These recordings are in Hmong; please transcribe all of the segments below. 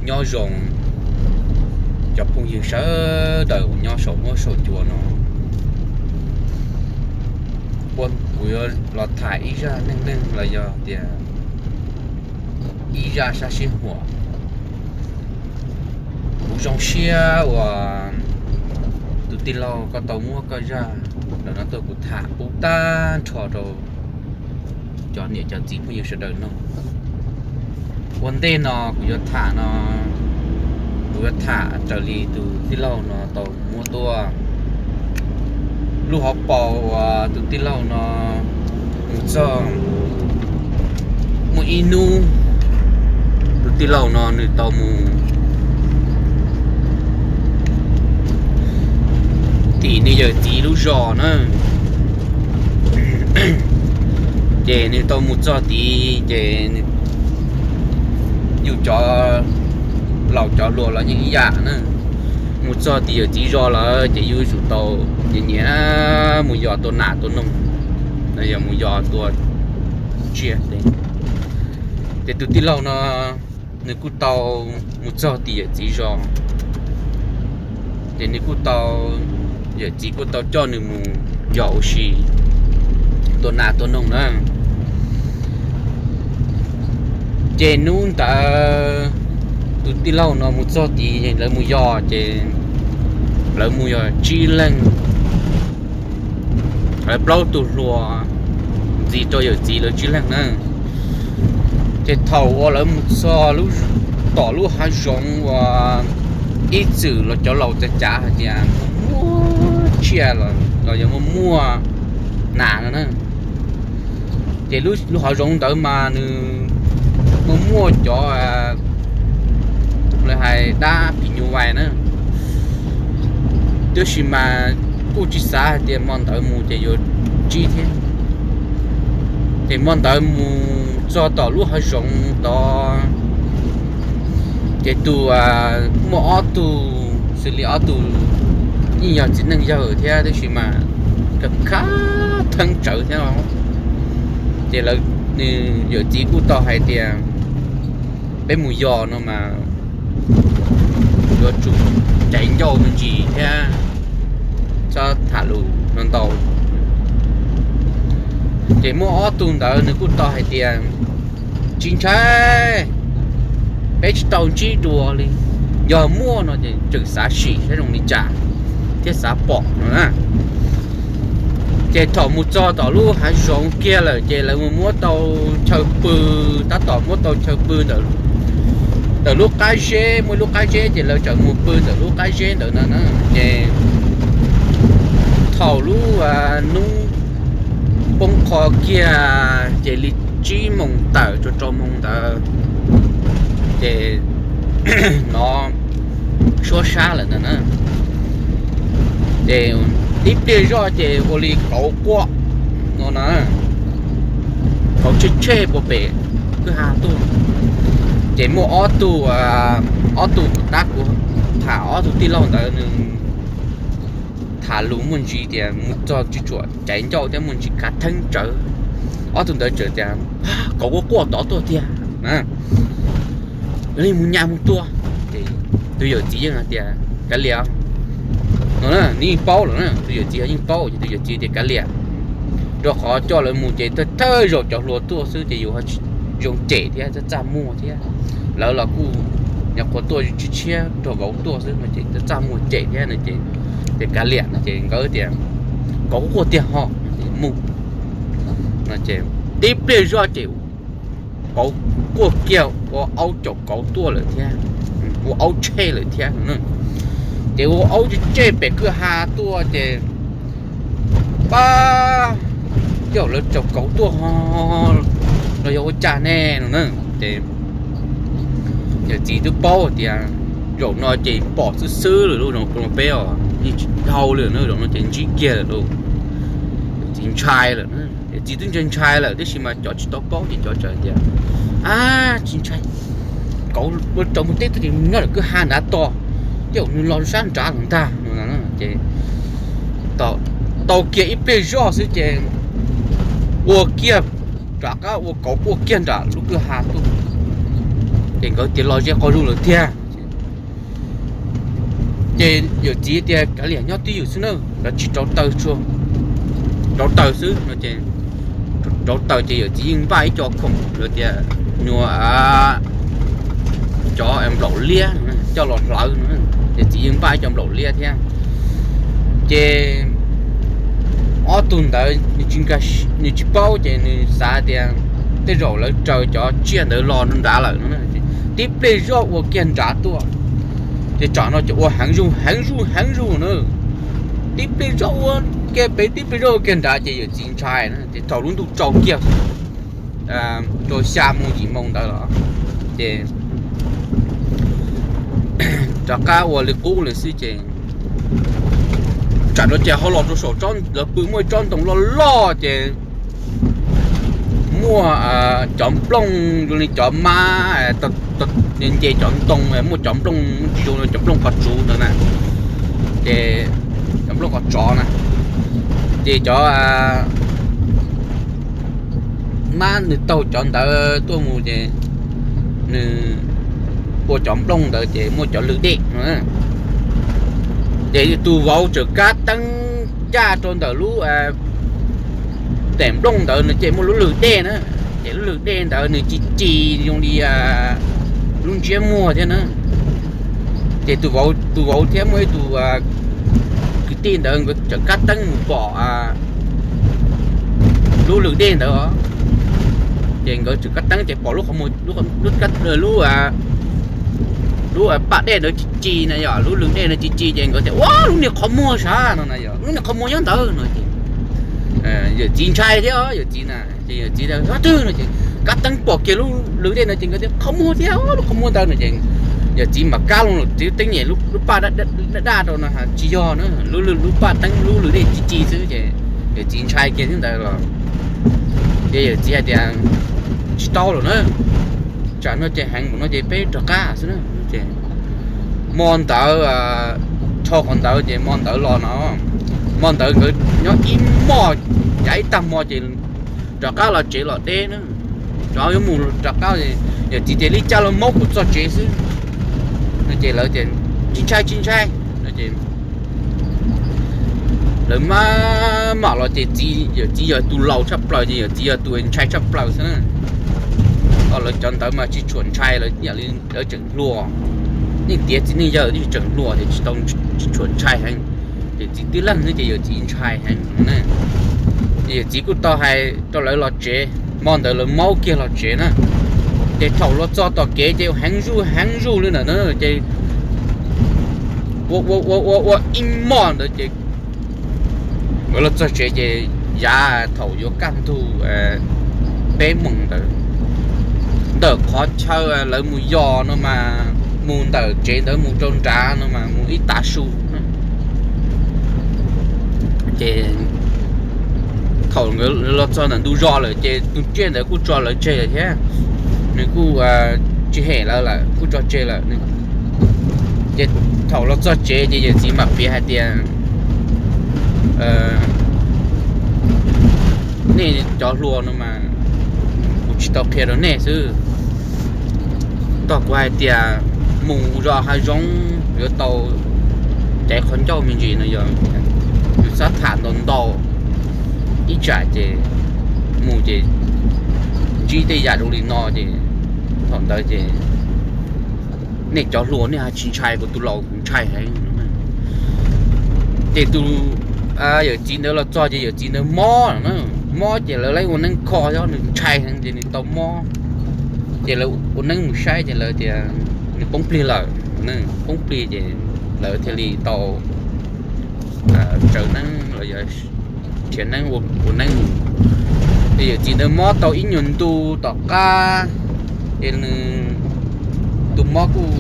Nyob zoo cov phooj ywg sawv daws uas nyob saum huab saum cua no, ua kuv yuav los tham ib zaj neej neeg los yog tias ib zaj sab sib huam. Kuv zoo siab uas tus tij laug koj tau muab koj zaj ntawm no tuaj kuv tham pub tag nrho rau cov niam cov txiv phooj ywg sawv daws no. Ua ntej no kuv yuav tham no, kuv yuav tham raws li tus tij laug no tau muab tuaj. Lub hauv paus uas tus tij laug no mus txog, muaj ib hnub tus tij laug no nws tau mus tim nws yawm txiv lub zos na. Ces nws tau mus txog tid ces yus cov laus cov hluas los yeej ib yam na. Mus txog tim yawm txiv zos lawm ces yus yuav tsum tau nyiam nyiam mus yos tua nas tua noog, los yog mus yos tua tsiaj. Ces tus tij laug no nws kuj tau mus txog tim yawm txiv zos, ces nws kuj tau, yawm txiv kuj tau coj nws mus yos ua si tua nas tua noog na. Ces hnub ntawd tus tij laug no mus txog tid lawv mus yos ces lawv mus yos tsib leeg, lawv plaub tug hluas ntxiv rau yawm txiv lawv tsib leeg na. Ces thaum uas lawv mus txog tom lub hav zoov uas ib txwm los cov laus cav cav hais tias muaj tsiaj los yog muaj muaj nas no na. Ces lub hav zoov ntawd mas nws muaj muaj cov lawv hais dab phim nyuj vais na. Tab sis mas kuj tsis xav hais tias hmo ntawd mus ces yuav ntsib thiab. Ces hmo ntawd mus txog tom lub hav zoov tod, ces tus muaj ob tug, xws li ob tug yeej yog txiv neej yawg thiab tab sis mas khav theeb tsawv thiab no. Ces lawv, nws yawm txiv kuj tau hais tias peb mus yos no mas yuav tsum caiv ncauj me ntsis thiab txhob tham lus no ntau. Ces muaj ob tug ntawd nws kuj tau hais tias tsis ntshai, peb tsis tau ntsib dua li, yog muaj no ces tseem xav sim saib zoo li cas thiab xav pom no na. Ces thaum mus txog tom lub hav zoov kiag lawm ces lawv mus muab tau chaw pw, tab tom muab tau chaw pw ntawm lub qab zeb, muaj ib lub qab zeb ces lawv txawm mus pw ntawm lub qab zeb ntawd no na. Ces thaum lub hnub poob qho kiag ces li tsib moos tawm rau rau moos ntawd ces hnov suab sab lawm ntag na. Ces tib pliag zoj ces ua li kauv quaj no na, kauv tshe tshe puag pem kwj ha tuaj. Ces muaj ob tug, ob tug tab kuv tham ob tug tij laug ntawd nws tham lus muaj ntsis tias mus txog tsis tshua caiv ncauj thiab muaj ntsis khav theeb tsawv. Ob tug ntawd txawm tias kauv quaj quaj tod tuaj tiag na, li mus nyas mus tua. Ces tus yawm txiv yeej hais tias kav liam no na, nws yeej paub lawm na, tus yawm txiv yeej paub ces tus yawm txiv tias kav liam, rau qhov coj lawv mus ces thawj thawj zaug cov hluas tuaj xwb ces yus ho tsis zoo cem thiab txaj txaj muag thiab. Lawv los kuj nyuam qhuav tuaj tshiab tshiab nrog vauv tuaj xwb no ces txaj txaj muag cem thiab no ces, ces kav liam no ces nkawd tias kauv quaj tiag ho no ces mus no ces tib pliag zoj ces kauv quaj kiag ua aub caum kauv tuaj lawm thiab, ua aub tshe lawm thiab no. Ces ua aub tshe pem kwj ha tuaj ces pab, yog lawv caum kauv tuaj ho los yog ua cas ne no na. Ces yawm txiv twb paub tias zaum no ces pom xwb xwb lawm lauj, zaum no peb os yeej tsis dhau li na, zaum no ces ntsib kiag lawm lauj. Yawm txiv ntshai lawm, yawm txiv twb ntshai ntshai lawm tab sis mas cov tsis tau paub ces cov txawm tias, a, tsis ntshai, kauv ua rau mus teb tuaj ces nyob lawm kwj ha nrad tos, tej zaum nws los sab nrad los ntag no. Ces tau kiag ib pliag zoj xwb ces ua kiag, rov qab ua kauv quaj kiag nram lub kwj ha tuaj. Ces nkawd tias los ze qhov zog lawm tiag. Ces yawm txiv tias, Kav liam, nyob twj ywm xwb na, lawv tsis rauv taws tsuag, rauv taws xwb no ces, rauv taws ces yawm txiv yeej npaj ib co khoom lawv tias nyuag cov nplaum liab coj los hlawv no, yawm txiv yeej npaj ib co nplaum liab thiab. Ces ob tug ntawd nws tsis paub ces nws xav tias tej zaum lawv raws cov tsiaj ntawd los nrad lawm no, tib pliag zoj ua kiag nrad tuaj. Ces tsam no ces ua heev zuj heev zuj heev zuj na, tib pliag zoj ua kiag pem, tib pliag zoj ua kiag nrad ces yawm txiv ntshai na, ces thaum lub ntuj tsaus kiag rau xya moo yim moo ntawd los ces rov qab ua li qub lawm xwb ces tsam no ces ho los rau saum, lawv pw muaj tsob ntoo loj loj ces muaj cov nplooj zoo li cov mab nce cov ntoo, muaj cov nplooj tsis zoo li cov nplooj qhov tsuv ntawd na, ces cov nplooj qhov tsov na, ces cov mab nws taug cov ntawd tuaj mus ces nws ua cov nplooj ntawd ces muaj cov lwg dej no. Ces tus vauv txawm kab teeb ncaj rau ntawm lub daim nplooj ntawd no ces muaj lub lwg dej na, ces lub lwg dej ntawd nws ci ci zoo li lub ntsiab muag thiab na. Ces tus vauv thiab muaj ib tug kwv tij ntawd nkawd txawm kab teeb mus pom lub lwg dej ntawd os. Ces nkawd txawm kab teeb ces pom lub qhov muag, lub, lub paj dej ntawd ci ci na yom, lub lwg dej ntawd ci ci ces nkawd tias, Ua, lub niag qhov muag sav no na yom, lub niag qhov muag nyob ntawd no ces yawm txiv ntshai thiab os, yawm txiv na, ces yawm txiv tias, Twg no ces kab teeb pom kiag lub lwg dej no ces nkawd tias, Qhov muag thiab, lub qhov muag ntawd no ces yawm txiv mam kab loo lawm, txiv teeb nyem lub paj daj daj rau no tsis yog na, lub, lub paj teeb lub lwg dej ci ci xwb ces yawm txiv ntshai kiag thiab ntawd los ces yawm txiv hais tias, Tsis tau lawm na, tsam no ces heev mus no ces peb rov qab xwb na. Ces hmo ntawd, rho qhov ntawd ces hmo ntawd los no, hmo ntawd nkawd nyob ib hmos, yav ib tag hmo ces rov qab los tsev los deb na, rov yuav mus rov qab, yawm txiv tias, Li cas los maub kuv txog tsev xwb no ces lawv tias, Tsis ntshai, tsis ntshai no ces lawv maj mam los ces txiv, yawm txiv yog tus laus tshaj plaws ces yawm txiv yog tus ntshai tshaj plaws xwb na. Lawv cov ntawd mas tsis tshua ntshai, lawv ib yam li lawv tseem hluas, neej tiav txiv neej yawg tseem hluas ces tsis tau, tsis tshua ntshai heev. Ces txiv tib leeg xwb ces yawm txiv ntshai heev na. Yawm txiv kuj tau hais rau lawv los tsev, hmo ntawd lawv maub kiag los tsev na. Ces thaum los txog tom kev ces heev zuj heev zuj li ntawd na ces ua ua ua ua ib hmos ntawd ces nkawd los txog tsev ces yav thaum yuav kaj ntug peb moos ntawd, ntawm qhov chaw lawv mus yos no mas, mus ntawm tsev ntawd mus rau nrad no mas mus ib tav su na. Ces thaum nkawd los txog ntawm ntug zos lawm ces tus tsiaj ntawd kuj tso lawv tseg lawm thiab, nws kuj tsis hem lawv lawm, kuj tso tseg lawm. Ces thaum los txog tsev ces yawm txiv mam piav hais tias, Nej cov hluas no mas kuv tsis tau qhia rau nej xwb, tog kuv hais tias mus zos hav zoov yuav tau caiv qhov ncauj me ntsis no yog, yus xav tham ntau ntau, ib tsam ces mus ces ntsib tej yam zoo li no ces thaum ntawd ces nej cov hluas nej ho tsis ntshai, kuv tus laus kuv ntshai heev. Ces tus yawm txiv ntawd los txog ces yawm txiv ntawd mob, mob ces lawv ua neeb kho xyov nws ntshai heev ces nws tau mob. Ces lawv ua neeb mus saib ces lawv tias nws poob plig lawm, poob plig ces lawv thiaj li tau tsaws neeb los yog nrhiav neeb ua neeb mus. Ces yawm txiv ntawd mob tau ib nyuag ntu tom qab ces nws tus mob kuj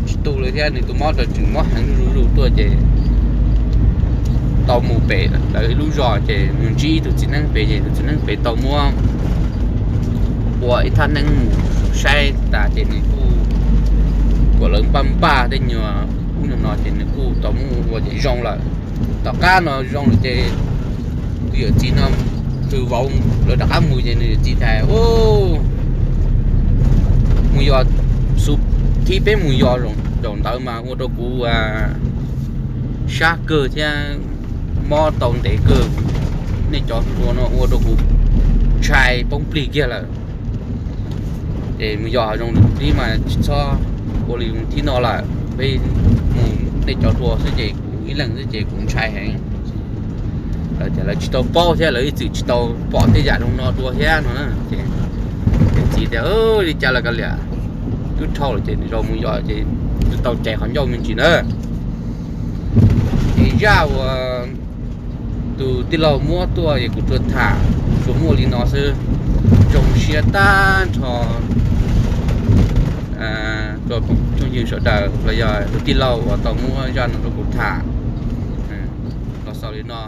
tsis tu lawm thiab, nws tus mob rau tseem mob heev zuj zus tuaj ces tau mus pem lawv lub zos ces mus ntsib tus txiv neeb pem ces tus txiv neeb pem tau muab ua ib thaj neeb mus saib tas ces nws kuj kom lawv npaj npaj tej nyuag ub nyuag no ces nws kuj tau muab ua ces zoo lawm. Tom qab no zoo lawm ces tus yawm txiv no, tus vauv lawv rov qab mus ces nws yawm txiv tias, Mus yos xub Khi peb mus yos zaum ntawd mas ua rau kuv sab kawg thiab mob tau ntev kawg. Nej cov hluas no ua rau kuv ntshai poob plig kiag lawm. Ces mus yos hav zoov li mas tsis txhob ua li thib no lawm, peb mus nej cov hluas xwb ces kuv ib leeg xwb ces kuv ntshai heev. Lawv tias lawv tsis tau paub thiab lawv ib txwm tsis tau pom tej yam zoo no dua thiab no. Ces txiv tias li cas los kav liam, twb dhau lawm ces nws zoo mus yos ces tau cais qhov ncauj me ntsis na. Ces zaj uas tus tij laug muab tuaj es kuv tsuas tham, tsuas muaj li no xwb. Zoo siab tag nrho rau phooj ywg sawv daws los yog tus tij laug uas tau muab zaj no rau kuv tham los xaus li no.